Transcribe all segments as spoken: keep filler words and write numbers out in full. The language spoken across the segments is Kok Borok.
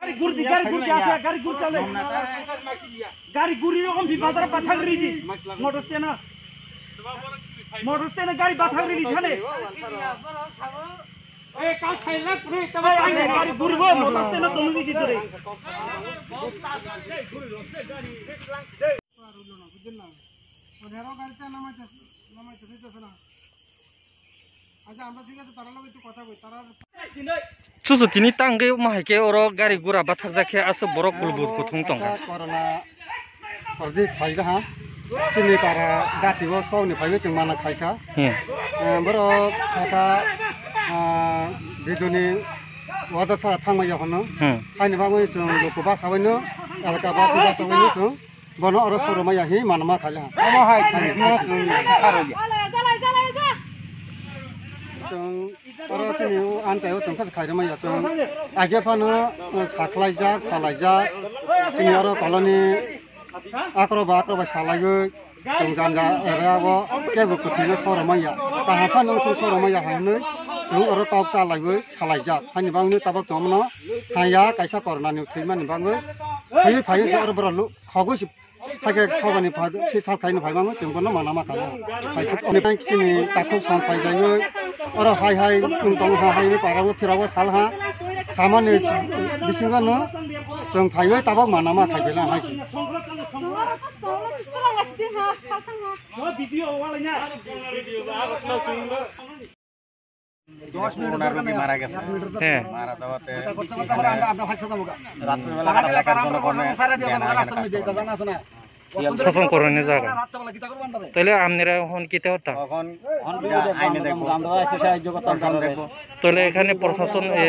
Gari guri di, gari guri di, asa, gari guri chale. Gari guri rokom di bazar pathak ri di. Motor stand na. Motor stand na gari pathak ri di thane. Eh, kau thai lak ri, tama thai gari guri bo, motor stand na tong di di re. Susu tini tangwi ma hai khe oro gari gura bathakjak khe aswk borok kulbur kuthung tongkha. Corona kordi phaikha ha. Chini para gati o sokni phaiwi chwng mana khaikha. Hmm. Eh, borok sakha, ah, biduni wada sara thangmaya hwnwi. Hmm. Haini bagwi chwng luku basa waino, elka basa basa waino chwng. Bono oro soromaya hi manma khaila. Omo hai, no chwng sikharogya. Chwng oro chini o anchai o chwng kha khairomaya chwng. Age phano, uh, sakhlaijak, salaijak. Chini oro koloni akro ba akro ba salaiwi chwng janja area o kebo kwthwino soromaya. Kaham phano chwng soromaya hinwi chwng oro kok chalaiwi salaijak. Haini bagwi tabok chwngno haya kaisa corona ni thwimani bagwi thwiwi phaiwi chwng oro borok lu-, khogwi se Thake sobani phai, si thal khaino phai mano, chwng bono mana ma khaio. Phai suk oni tang chini takhuk son phai jaiyo. Oro hai hai, wng tong ha hai, para o phira o sal ha. Samani bisingo no, chwng phaiwi tabok mana ma khai bela hai. Corona রোগী মারা গেছে। হ্যাঁ। মারা যাওয়াতে এখানে রাত্রিবেলা এলাকার জনগণে জ্ঞান হারানোর কাজ করে। শাসন করণের জায়গা। তাহলে আপনারা এখন কি করতা? এখন এটা আইনে দেখবো। প্রশাসন দেখবো। তাহলে এখানে প্রশাসন, এ,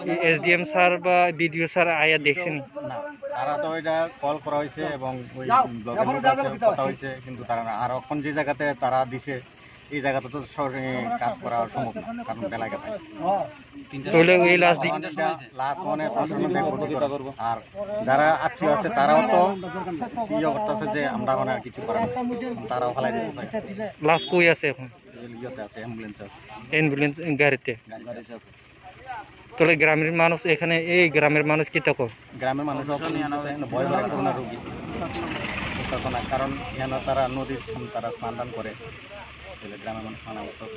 এ, এসডিএম স্যার বা বিডিও স্যার আয়া দেখছেনি? না, তারা তো এটা কল করা হয়েছে এবং ওই ব্লকের লোক আছে, কথা হয়েছে, কিন্তু তারা না। আর এখন যে জায়গাতে তারা দিছে, এই জায়গাটা তো সরাসরি কাজ করা সম্ভব না, কারণ বেলা গেছে। তাহলে ওই লাশ দি- এখন এটা লাশ মানে প্রশাসন দেখবো কি করে। আর যারা আত্মীয় আছে তারাও তো ইয়ে করতেছে যে আমরা মানে আর কিছু করার নেই। তারাও ফালাই দিতে চায়। লাশ কই আছে এখন? ইয়েতে আছে, অ্যাম্বুলেন্স আছে। অ্যাম্বুলেন্স গাড়িতে? গাড়িতে আছে। তাহলে গ্রামের মানুষ এখানে, এই গ্রামের মানুষ কি তখন? গ্রামের মানুষ অখন আছে, ভয় করে করোনা রোগী। তখন আর কারণ এখানে তারা নদীর সামনে তারা স্নান টান করে। তাহলে গ্রামের মানুষ মানা করতো।